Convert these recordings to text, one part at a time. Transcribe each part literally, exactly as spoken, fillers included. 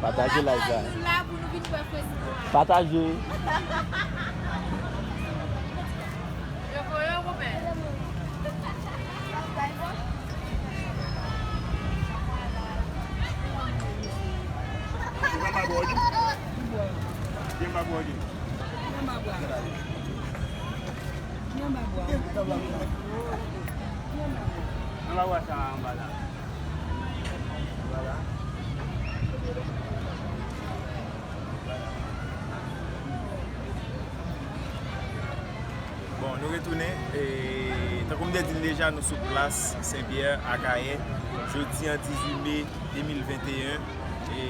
Pataje live la. Nou la pou nou vin wè Facebook. Pataje. Yo voye w, konpè. Anba bwa sa anba la. Vwala. Bon, nou retounen. E, tankou m te di l deja, nou sou plas Senpyè, Akayè. Jodi a, dizuit me de mil venteyen. E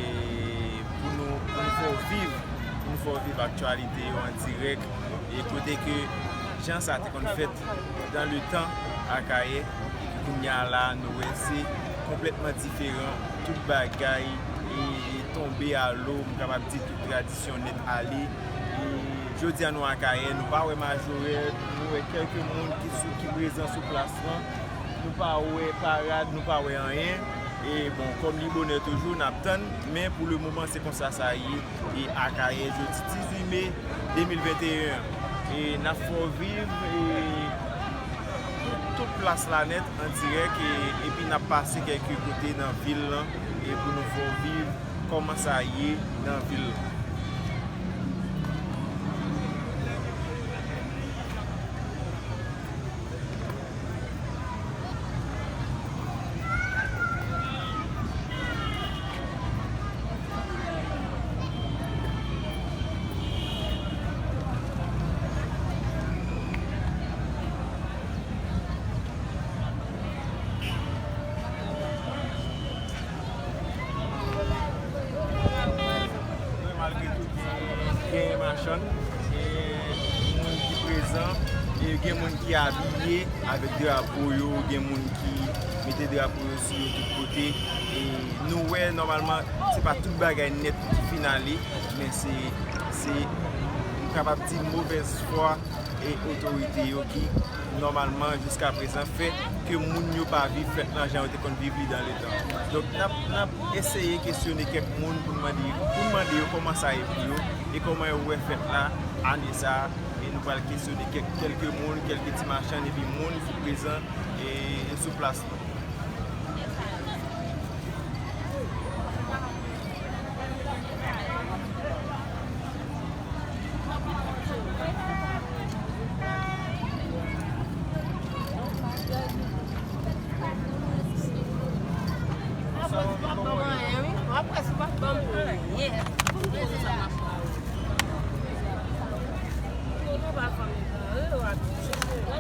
pou nou, pou nou fè w viv, pou nou fè w viv aktyalite yo an dirèk, e kote ke jan sa te konn fèt dan le tan Akayè, epi kounye a la, nou wè se konplètman diferan, tout bagay e, e tonbe a lo, m kapab di tout tradisyon nèt ale. E jodi a nou Akayè, nou pa wè majorè, nou wè kèlke moun ki sou, ki prezan sou plas lan, nou pa wè parad, nou pa wè anyen. E bon, kòm li bonè toujou, n ap tann, men pou le moman, se konsa sa ye. E Akayè, jodi dizuit me de mil venteyen. E n ap fè w viv, e, tout, tout plas la nèt, an dirèk, e, epi n ap pase kèlke kote nan vil lan, e pou nou fè w viv kòman sa ye nan vil lan. Malgre tou, gen, gen machann, gen moun ki prezan, e gen moun ki abiye avèk drapo yo, gen moun ki mete drapo yo sou yo tout kote. E nou wè, nòmalman, se pa tout bagay nèt ki fin ale, men se, se, m kapab di, movèz fwa e otorite yo ki, nòmalman, jiskaprezan, fè ke moun yo pa viv fèt lan jan yo te konn viv li dan le tan. Donk, n ap, n ap eseye kesyone kèk moun pou n mande, pou n mande yo kòman sa ye pou yo e kòman yo wè fèt la ane sa a. E nou pral kesyone kèk, kèlke moun, kèlke ti machann epi moun ki prezan e, e sou plas lan.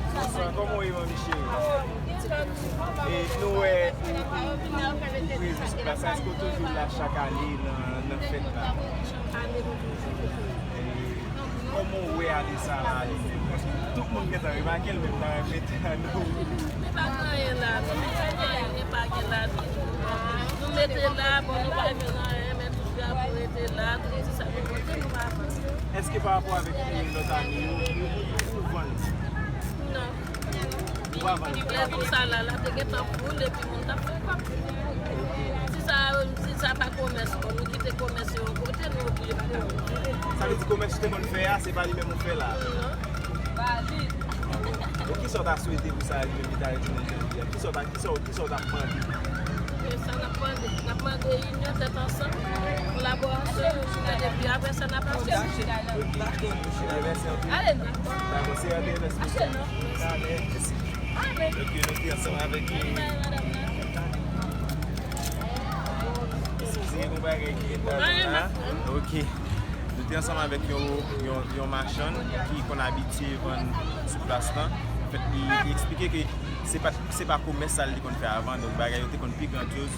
Bonswa, kòman w ye, manmi cheri? E nou wè ou, ou, ou prezan sou plas la, èske w toujou la chak ane nan, nan fèt la? E kòman w wè ane sa la, li menm? Paske tout moun gentan remake l, men m ta renmen tande w. Men pa gen anyen la, non. Men pa gen anyen, men pa gen la. Nou mete la, bon, nou pa jwenn anyen, men tout drapo rete la, tout ti sa nou pote, nou pa vann. Èske pa rapò avèk, e, lòt ane yo, ou, ou, ou vann? Non. Ou pa vann? Lè konsa la, la te gentan foul, epi moun t ap fè kòb. Si sa, si sa pa komès, bon, nou kite komès yo yon kote, nou oblije pa ta vann. Sa vle di komès ou te konn fè a, se pa li menm ou fè la? Non. Bon, kisa w ta swete pou sa li menm li ta retounen jodi a? Kisa w ta, kisa w, kisa w t ap mande? E sa n ap mande. N ap mande inyon, tèt ansanm, kolaborasyon, epi apre sa n ap avanse. Ok. Mèsi anpil. Ale non. Dakò, se antre nan spesyon. Ale non. Mèsi. Ale. Ok, nou te ansanm avèk, e, eskize, gon bagay ki gentan la. Ok. Nou te ansanm avèk yon, yon, yon machann ki konn abitye vann sou plas lan. Anfèt, li, li eksplike ke se pa, se pa komès sa l te konn fè avan, donk bagay yo te konn pi grandyoz.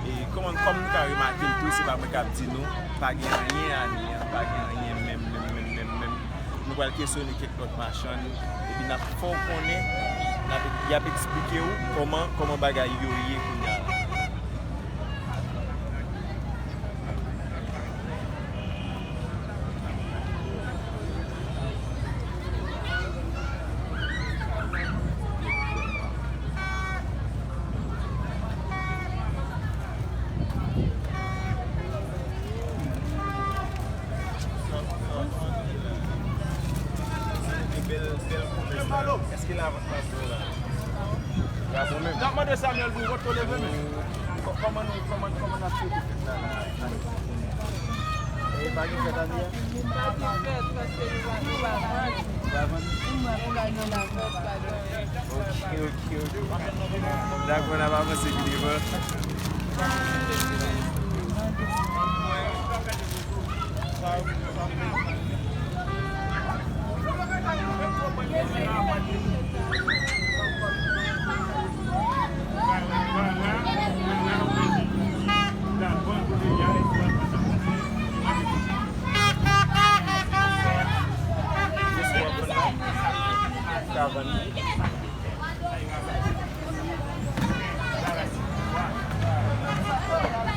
E kòman, kòm nou ka remake l tou, se pa mwen k ap di nou, pa gen anyen ane an, pa gen anyen menm, menm, menm, menm, menm. Nou pral kesyone kèk lòt machann, epi n ap fè w konnen, n ap, y ap eksplike w kòman, kòman bagay yo ye kounye a la. Èske lavant pa bon la? Li pa bon menm. N ap mande Samuel pou vòt leve men. Kò- Kòman nou, kòman, kòman n ap fete fèt la, la? E pa gen fèt ane a? Pa gen fèt, paske nou pa, nou pa vann. Nou pa vann? Nou pa gen lavant, pa gen. Ok, ok, ok. Dakò, n ap avanse pi devan.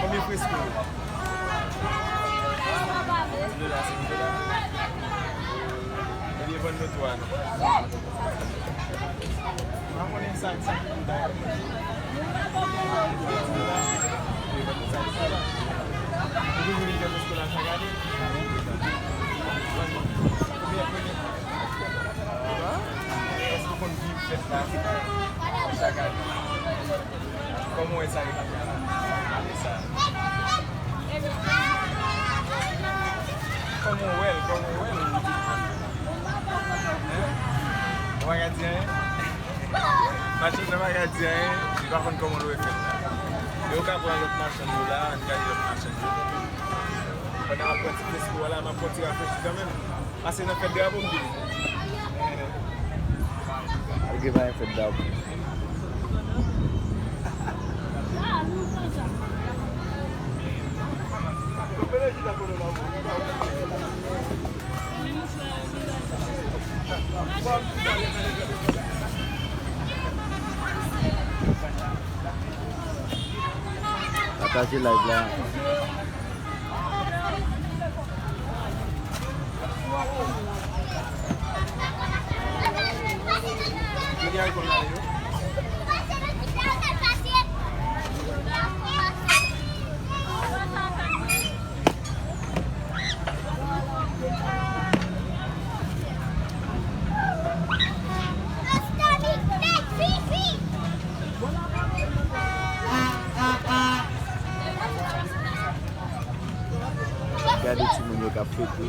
Konbyen fresko? Di dola, senk dola. Ebyen, vann nou twa, non. M pa konnen sa, sa ki pou bay. Di dola. Ebyen, vann nou sa, di dola. Ou toujou vin fè fresko la chak ane? Konbyen, konbyen? Èske w konn viv fèt la chak ane? Kòman w wè sa rive la? Ane sa a? Kòman w wè l? Kòman w wè l? Hein? Ou pa ka di anyen? Machann nan pa ka di anyen, li pa konn kòman l wè fèt la. Men ou ka pran lòt machann yo la, ann gade lòt machann yo. Pandan m ap pran ti fresko a la, m ap pran ti rafrechi kanmenm. Pase nan fèt drapo m vini. Ok, pa gen fèt drapo. Pataje live la. Gade timoun yo k ap fete.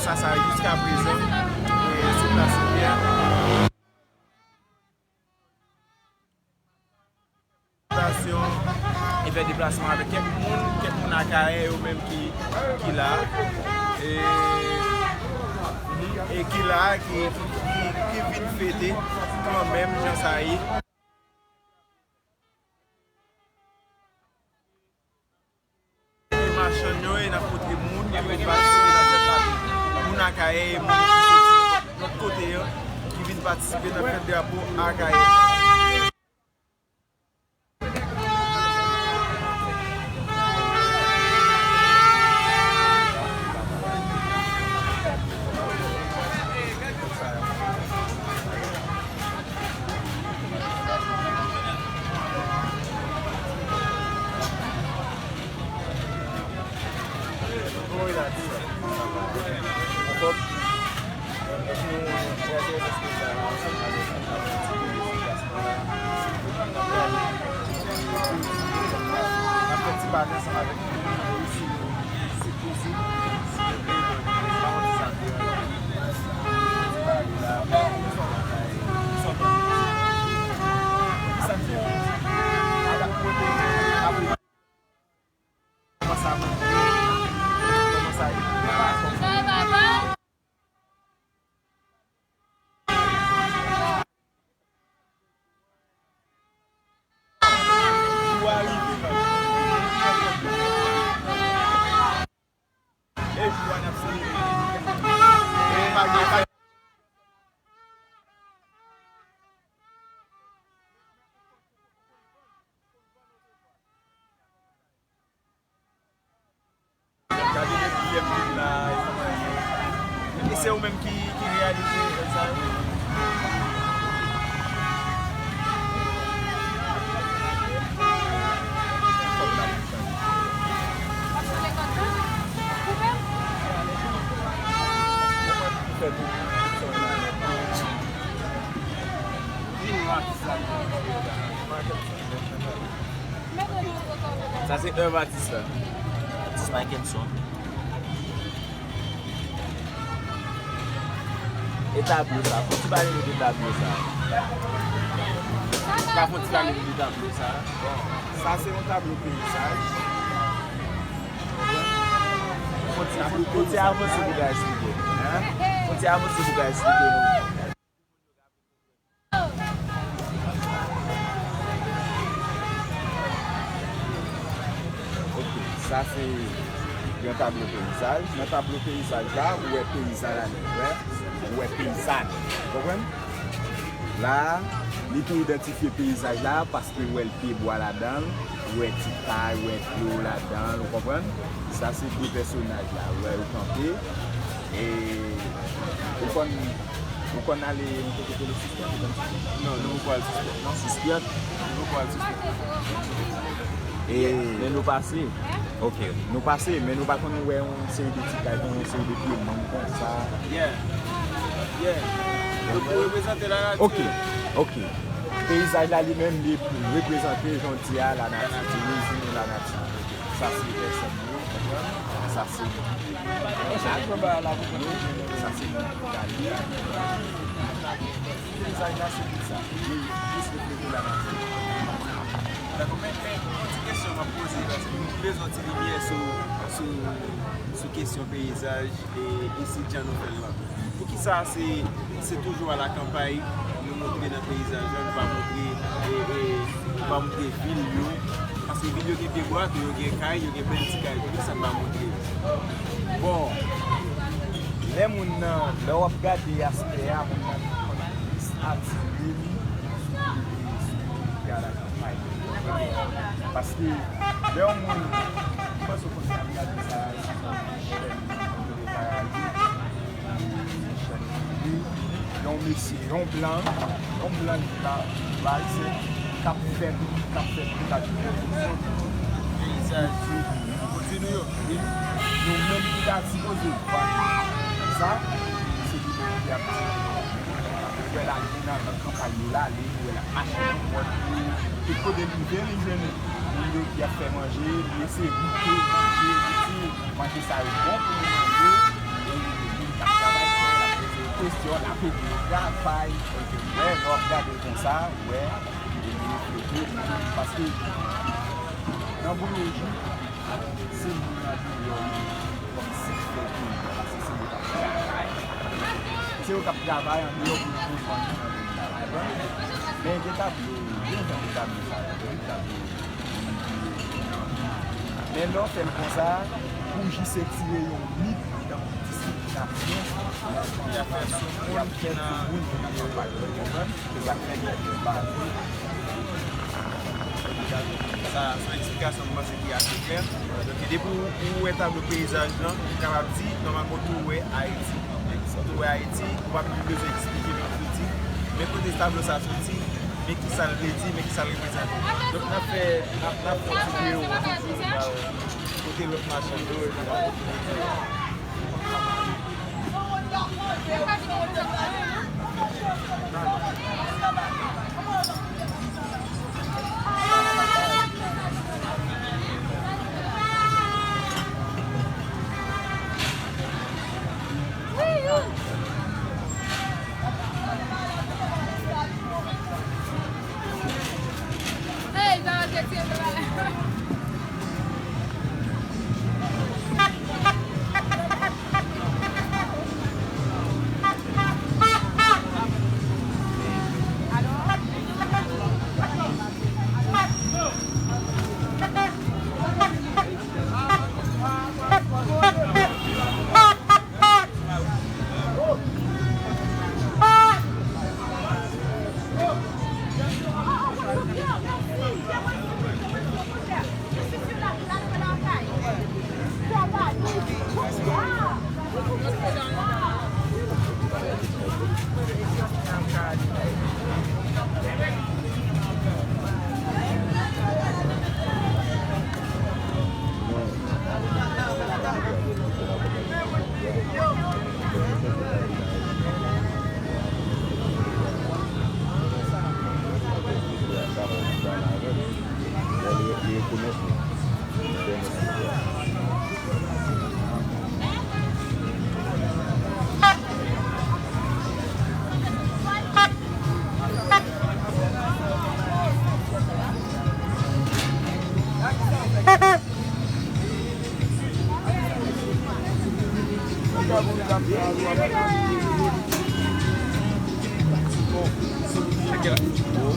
Sa jiskaprezan, e, sou Plas Rivyè. Stasyon, e fè deplasman avèk kèk moun, kèk moun Akayè yo menm ki, ki la. E, e ki la, ki, ki, ki, ki vin fete kanmenm, jan sa ye. Machann yo, e n ap montre moun ki vin patisipe nan fèt la. Moun Akayè, e moun ki soti lòt kote an, ki vin patisipe nan fèt drapo Akayè. Gade depi yè m vin la, e kòman l ye. E se ou menm ki, ki reyalize sa yo? Sa se èv atis la. Atis Mickelson. E tablo sa, fò ti pale nou de tablo sa. Ka fò ti pale nou de tablo sa. Bon, sa se yon tablo peyizaj. Fò ti, fò ti avanse pou ka esplike. Fò ti avanse pou ka esplike nou. Ok, sa se yon tablo peyizaj. Nan tablo peyizaj la, ou wè peyizan la nèt, ou wè, ou wè peyizan, ou konprann? La, li tou idantifye peyizaj la paske ou wè l pyebwa ladan l, ou wè ti kay, ou wè dlo ladan l, ou konprann? Sa se de pèsonaj la, ou wè yo kanpe. E ou konn, ou konn ale yon kote kote Sispèt, ou konn Sispèt? Non, nou poko al Sispèt. Non, Sispèt. Nou poko al Sispèt. E men nou pase. Ok, nou pase, men nou pa konn wè yon seri de ti kay, yon seri de pye manm konsa. Yeah. Yeah. Yo pou reprezante lanati. Ok, ok. Peyizaj la li menm, li reprezante, jan w di a, lanati. Li rezime lanati. Sa se pèsòn yo, sa se, sa se moun ki pale. Peyizaj la se tout sa. Li jis reflete lanati. Dakò, men, men, yon ti kesyon m ap poze, paske m bezwen yon ti limyè sou, sou, sou kesyon peyizaj e isit jan nou fè l lan. Poukisa se, se toujou alakanpay nou montre nan peyizaj la, nou pa montre, e, e, nou pa montre vil yo? Paske vil yo gen pyebwa tou, yo gen kay, yo gen bèl ti kay tou, poukisa n pa montre? Bon, lè moun nan, lè w ap gade aspè a, moun nan konn plis atire li sou kote, sou kote alakanpay. Paske lè yon moun, m panse w konn ap gade sa, yon mesye, yon blan, yon blan ki pa, pa ayisyen, k ap fè, k ap fè peyizaj. Peyizaj. Kote nou yo. Wi. Nou menm ki ta sipoze vann sa, se li menm ki ap di. Ou wè la, nou nan, nan kanpay yo la, li, ou wè l ap mache nan pòt yo. Tout kote li rive, li jwenn moun yo ki ap fè manje, li eseye goute manje, li di, manje sa yo bon pou nou manje, e moun k Kesyon, l ap ede travay, wè, lè w ap gade l konsa, wè, li reflete, li, paske nan Bouloji, se moun nan deyò yo, kòmsi ki fè peyi a, se, se yo k ap travay. Se yo k ap travay andeyò pou yo konprann ki nan peyi a, konprann? Men gen tablo, gen jan de tablo sa yo, wi, tablo. Men lè w fè l konsa, pou jis etire yon mit, tankou diskriminasyon, y ap fè sou moun ki nan, konprann? Sa, se yon eksplikasyon m panse ki ase klè. Donk, depi w, ou wè tablo peyizaj lan, ou kapab di, nòmalman, ou tou wè Ayiti. Ou tou wè Ayiti, ou pa menm bezwen eksplike menm fiti. Men kote tablo sa soti, men ki sa l vle di, men ki sa l reprezante. Donk, n ap fè, n ap, n ap kontinye, ou toujou pral kote lòt machann yo, epi n ap kontinye.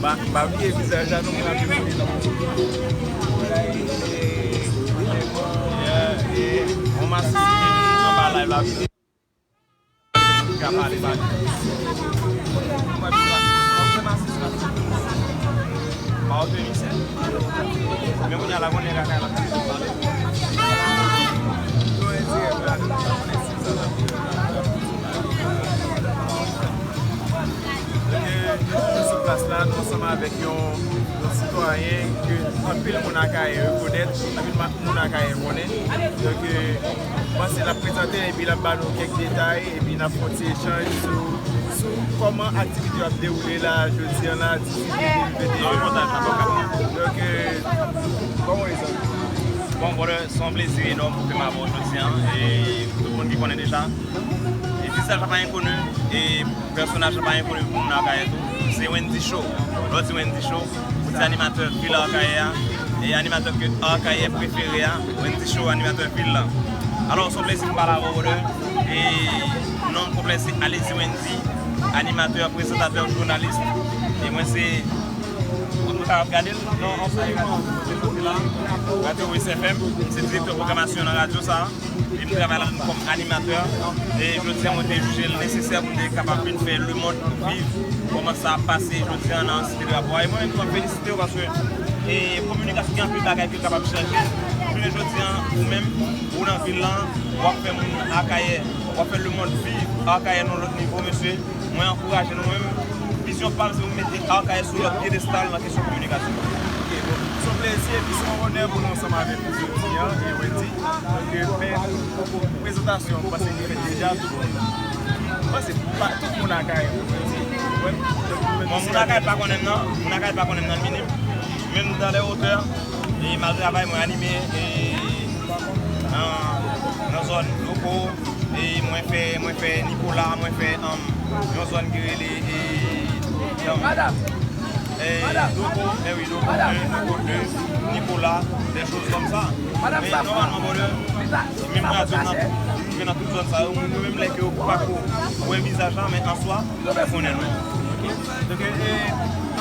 Ba, ba bliye vizaj la, non, mwen ap di. Yeah, yeah. On masisi anba live la vini. Ka pale, pale. Mwen vin la. Mwen fè masisi la. Mwen fè misye. Men kounye a la, konnen kaka la. Donk, nou sou plas la, nou ansanm avèk yon, yon sitwayen ke anpil moun Akayè rekonèt, anpil ma-, moun Akayè konnen. Donk, euh, m panse l ap prezante epi l ap ba nou kèk detay, epi n ap fè yon ti echanj sou, sou kòman aktivite yo ap dewoule la, jodi a la, dizuit me de mil venteyen. Donk, euh, kòman w ye, zanmi? Bon, brother, se yon plezi enòm pou ke m avè w jodi a, e tout moun ki konnen deja. E vizaj la pa enkoni, e pèsonaj la pa enkoni pou moun Akayè tou. Se Wendy Show. Lè w di Wendy Show, ou di animatè vil Akayè a, e animatè ke Akayè prefere a, Wendy Show, animatè vil la. Alò, se yon plezi pou m pale avè w, brother. E non m konplè se Alezy Wendy, animatè, prezantatè, jounalis. E mwen se, ou ka ap gade l? Non, absoliman. Prezante la. Radio West F M, se direktè pwogramasyon nan radyo sa a. E m travay ladan kòm animatè. E jodi a, mwen te jije l nesesè pou m te kapab vin fè lemonn viv kòman sa ap pase jodi a nan Site Drapo a. E mwen menm tou, m ap felisite w paske, e, kominikasyon, gen anpil bagay ke l kapab chanje. Jounen jodi a, ou menm, ou nan vil lan, w ap fè moun Akayè, w ap fè lemonn viv Akayè nan yon lòt nivo, mesye. Mwen ankouraje nou menm. Vizyon pa m, se pou m mete Akayè sou lòt pyedestal nan kesyon kominikasyon. Ok, bon. Se yon plezi epi se yon onè pou nou ansanm avèk ou jodi a, e Wendy. Donk, men prezantasyon, m panse li fèt deja, tout moun, m panse pa, tout moun Akayè, Wendy. Bon, moun Akayè pa konnen m nan, moun Akayè pa konnen m nan minim. Men nou dans les hauteurs, e m al travay, mwen anime, e nan, nan zòn Loko, E mwen fè, mwen fè Nipola, mwen fè, um, yon zòn ki rele, e, um, e, Doko, e wi, Doko en, Doko de, Nipola, des choses comme ça. Men nòmalman, bon, menm radyo n ap twouve nan tout zòn sa yo, moun yo menm lè ke yo pako wè vizaj la, men an swa, yo konnen nou. Donk, e,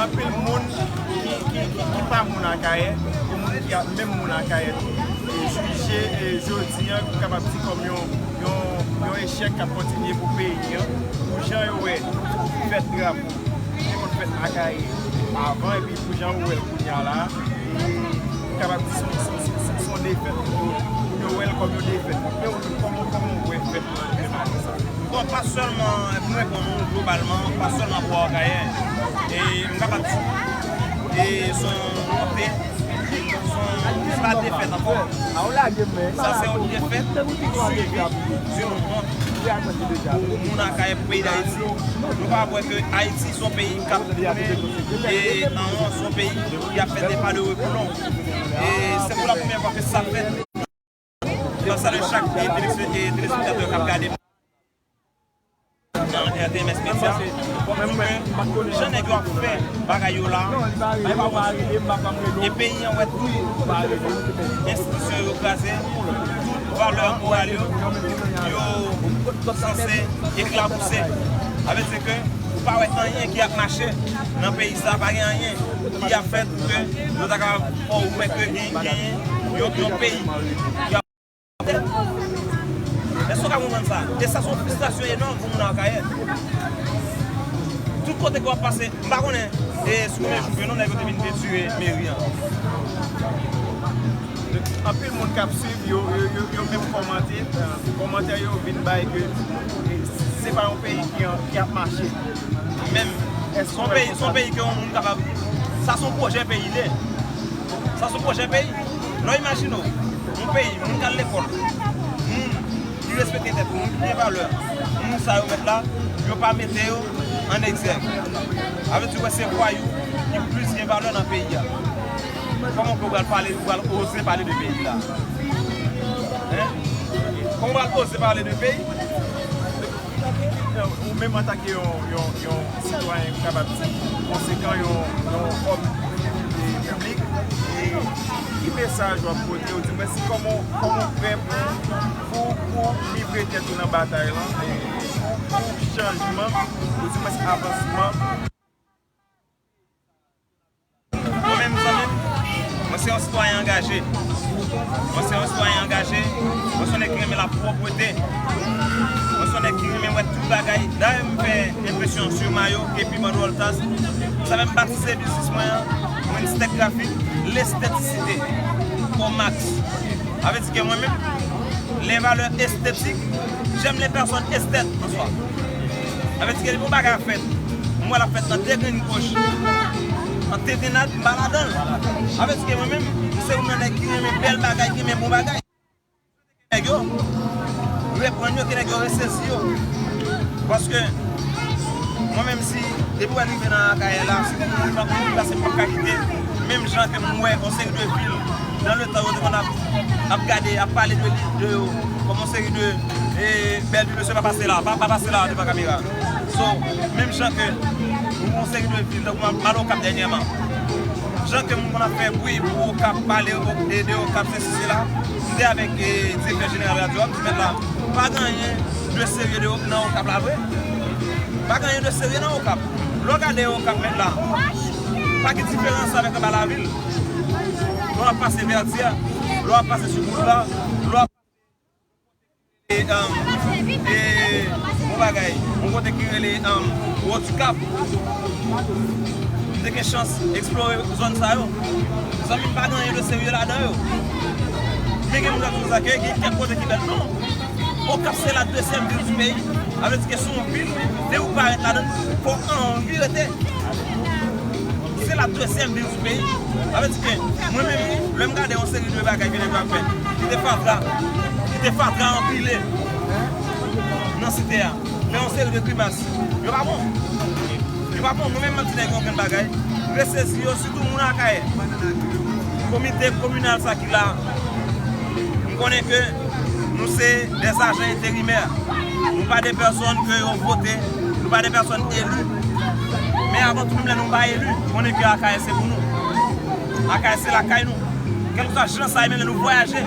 anpil moun ki, ki, ki, ki pa moun Akayè, pou moun ki ap menm moun Akayè tou, e, jije, e, jodi an, ki kapab di kòm yon, yon, yon echèk k ap kontinye pou peyi an, pou jan yo wè fèt drapo, ki te konn fèt Akayè avan, epi pou jan yo wè l kounye a la, e, kapab di se yon, se yon, se yon, se yon defèt pou yo, pou yo wè l kòm yon defèt. Men ou menm, kòman, kòman ou wè fèt nan menm ane sa? Bon, pa sèlman, pou reponn ou globalman, pa sèlman pou Akayè. E m kapab di, e se yon wonte, se yon, se pa defèt ankò. Sa se yon defèt ki swivi di yon wont pou moun Akayè, pou peyi Dayiti. Nou pa wè ke Ayiti se yon peyi k ap tounen, e nan yon, se yon peyi ki ap fè de pa de reculons. E se pou la premyè fwa ke sa fèt. Mwen salye chak, e, telespek-, e, telespektatè k ap gade nan R T M S Media. Pou di ke jan nèg yo ap fè bagay yo la, e pa bon. E peyi an wè tout enstitisyon yo kraze, tout valè moral yo, yo sanse eklabousen. Sa vle di ke ou pa wè anyen ki ap mache nan peyi sa, pa gen anyen ki ap fèt pou ke yo ta kapab fè w wè ke gen, gen yon, yon peyi ki ap Èske w ka konprann sa? E sa se yon fristrasyon enòm pou moun Akayè. Tout kote ke w ap pase, m pa konnen, e sou konbyen jou ke non nèg yo te vin pentire meri an. Anpil moun k ap swiv, yo, yo, yo, yo menm kòmante, kòmantè yo vin bay ke, e, se pa yon peyi ki, ki ap mache. Menm, èske se yon peyi, se yon peyi ke yon moun kapab, sa se yon pwojè peyi li ye. Sa se yon pwojè peyi. Lè w imajine w, yon peyi, moun k al lekòl, moun ki respekte tèt, moun ki gen valè, moun sa yo mèt la, yo pa mete yo an egzèk. Sa vle di, wè, se vwayou ki plis gen valè nan peyi a. Kòman ke w pral pale, w pral oze pale de peyi la? Hein? Kòman w pral oze pale de peyi? Ou menm antanke yon, yon, yon sitwayen, m kapab di, konsekan, yon, yon òm, e, piblik, e ki mesaj w ap pote, ou di mwen si kòman, kòman w prè pou, pou, pou livre tèt ou nan batay lan, e pou, pou chanjman, ou di mwen si avansman. Mwen menm, zanmi m, mwen se yon sitwayen angaje. Mwen se yon sitwayen angaje. Mwen se yon nèg ki renmen lapwòpte. Mwen se yon nèg ki renmen wè tout bagay. Dayè, m fè enpresyon sou mayo, kepi, banderòl, tas. Sa fè m batize biznis mwen an Winstech Graphic, l'esthéticité au max. Sa vle di ke mwen menm, les valeurs esthétiques, j'aime les personnes esthètes en soi. Sa vle di ke depi yon bagay ap fèt, m wè l ap fèt nan de grenn kòch, an tentennad, m pa ladan l. Sa vle di ke mwen menm, m se youn nan nèg ki renmen bèl bagay, ki renmen bon bagay. Nèg yo, reprann yo, ke nèg yo resezi yo. Paske, mwen menm si, depi w rive nan Akayè la, si moun pa konn pase m p ap ka kite, menm jan ke m wè yon seri de vil nan letan yo te konn ap, ap gade, ap pale de li, de yo, kòm yon seri de, e, bèl vil, mesye pa pase la, pa, pa pase la devan kamera. So, menm jan ke yon seri de vil, tankou m al Okap dènyèman, jan ke moun konn ap fè bri pou Okap, pale de, de Okap, sesi, sela, m te avèk, e, direktè jeneral radyo a, m di, mèt la, pa gen anyen de serye de, nan Okap la vre. Pa gen anyen de serye nan Okap. Lè w gade Okap mèt la, pa gen diferans avèk anba lavil. Lè w ap pase Vètyè, lè w ap pase sou boulva, lè w ap e, um, e, yon bagay, yon kote ki rele, um, Wo di Kap. M te gen chans eksplore zòn sa yo. Zanmi m, pa gen anyen de serye ladan yo. Men gen moun k ap di konsa ke gen kèk kote ki bèl. Non. Okap se la dezyèm vil di peyi. Sa vle di ke se yon vil, depi w parèt ladan l, fò w anvi rete. Se la dezyèm vil di peyi. Sa vle di ke mwen menm, lè m gade yon seri de bagay ke nèg yo ap fè, kite fatra, kite fatra anpile nan site a, fè yon seri de grimas, yo pa bon. Yo pa bon. Mwen menm, m ap di nèg yo yon grenn bagay, resezi yo, sitou moun Akayè. Komite kominal sa ki la, m konnen ke Nou se des agents intérimaires. Nou pa de pèsonn ke yo vote, nou pa de pèsonn eli. Men avan tou, menm lè nou pa eli, konnen ke Akayè se pou nou. Akayè se lakay nou. Kèlkeswa jan sa ye, menm lè nou vwayaje,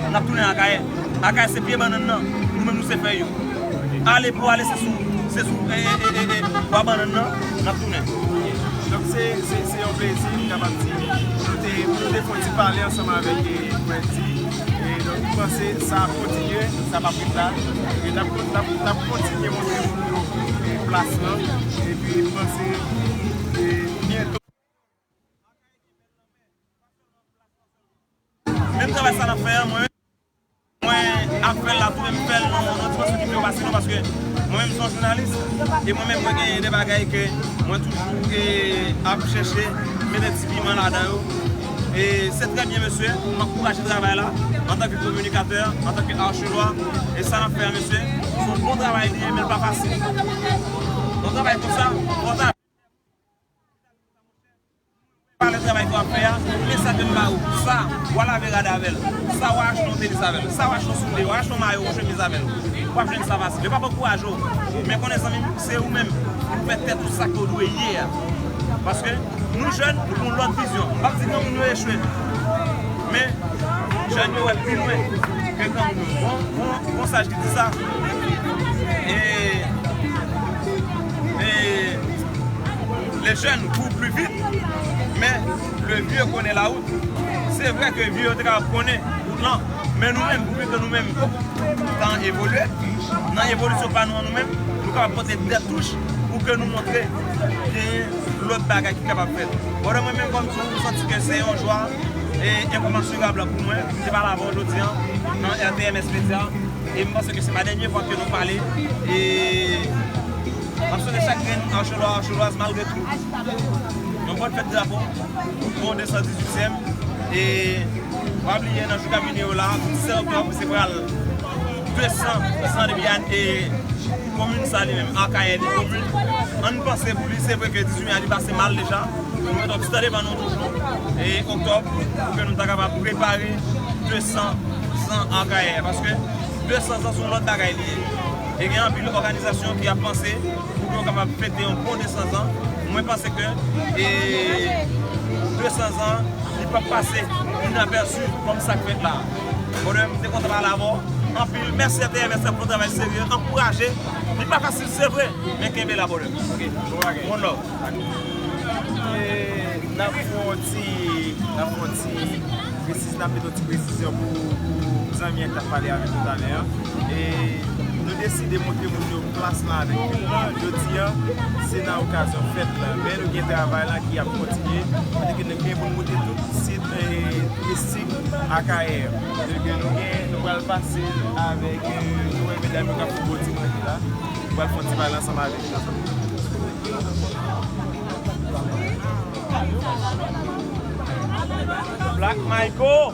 n ap tounen Akayè. Akayè se pye bannann nan, nou menm nou se fèy yo. Ale pou ale, se sou, se sou, e, e, e, e, e, bwa bannann nan, n ap tounen. Donk, se, se, se yon plezi, m kapab di, pou nou te, pou nou te fè yon ti pale ansanm avèk, e, Freddy. E, donk, m panse sa ap kontinye, sa p ap ret la. E n ap kon-, n ap, n ap kontinye montre moun yo, e, plas lan. Epi, m panse, e, byento. Menm travay sa n ap fè a, mwen menm, mwen ap fè l la tou, e m fè l nan, nan dimansyon ki pi wo pase nou, paske mwen menm, m se yon jounalis, e mwen menm, mwen gen de bagay ke mwen toujou, e, ap chèche mete ti piman ladan yo. E se trè byen, mesye, m ankouraje travay la, antanke kominikatè, antanke Archelwa, e sa n ap fè a, mesye, se yon bon travay li ye, men l pa fasil. Yon travay konsa, fò w ta pale travay ke w ap fè a, men sa ke m ba ou, sa, w a lave rad avè l, sa, w a achte yon tenis avè l, sa, w a achte yon soulye, w a achte yon mayo, yon chemiz avè l. W ap jwenn sa fasil. Yo p ap ankouraje w. Men konnen, zanmi m, se ou menm pou w fè tèt ou sa ke w dwe ye a. Paske nou jèn, nou gen yon lòt vizyon. M p ap di granmoun yo echwe. Men, jèn yo wè pi lwen ke granmoun yo. Bon, bon, bon saj ki di sa. E, e, les jeunes courent plus vite, mais le vieux connaît la route. Se vre ke vye yo te kapab konnen wout lan, men nou menm, pou ke nou menm, tan evolye, nan evolisyon pa nou an nou menm, nou kapab pote de touch pou ke nou montre gen lòt bagay ki kapab fèt. Bon, mwen menm kòm tou, m santi ke se yon jwa e enkonmansirab pou mwen, m te pale avè w jodi a nan R T M S Media, e m panse ke se pa dènye fwa ke nou pale, e m ap swete chak grenn Archelwa, Archelwaz, malgre tou, yon bòn fèt drapo, bon de san dizuityèm, e pa bliye nan jou k ap vini yo la, disèt òktòb, se pral de san zan depi, e, komin sa li menm, Akayè li komin. Ann panse pou li, se vre ke dizuit an li pase mal deja. Nou mete yon ti tan devan nou toujou, e, òktòb, pou ke nou ta kapab prepare de san zan Akayè. Paske de san zan se yon lòt bagay li ye. E gen anpil òganizasyon ki ap panse pou ke yo kapab fete yon bon de san zan. Mwen panse ke, e, de san zan, li p ap pase inapèsi kòm sa k fèt la. Brother, m te kontan pale avè w anpil. Mèsi R T M S pou yon travay serye. Ankouraje. Li pa fasil, se vre, men kenbe la, brother. Ok, bon bagay. One love. E, n ap fè yon ti, n ap fè yon ti presiz-, n ap mete yon ti presizyon pou, pou zanmi an k t ap pale avè nou talè a. E nou deside montre moun yo plas lan avèk vil lan. Jodi a, se nan okazyon fèt lan. Men nou gen travay la ki ap kontinye. Kote ke nou gen pou n montre tout sit, e, touristik Akayè. Kote ke nou gen, nou pral pase avèk, e, nou wè medam yo k ap foubo ti manje la. Nou pral fè yon ti pale ansanm avèk yo. Black Michael.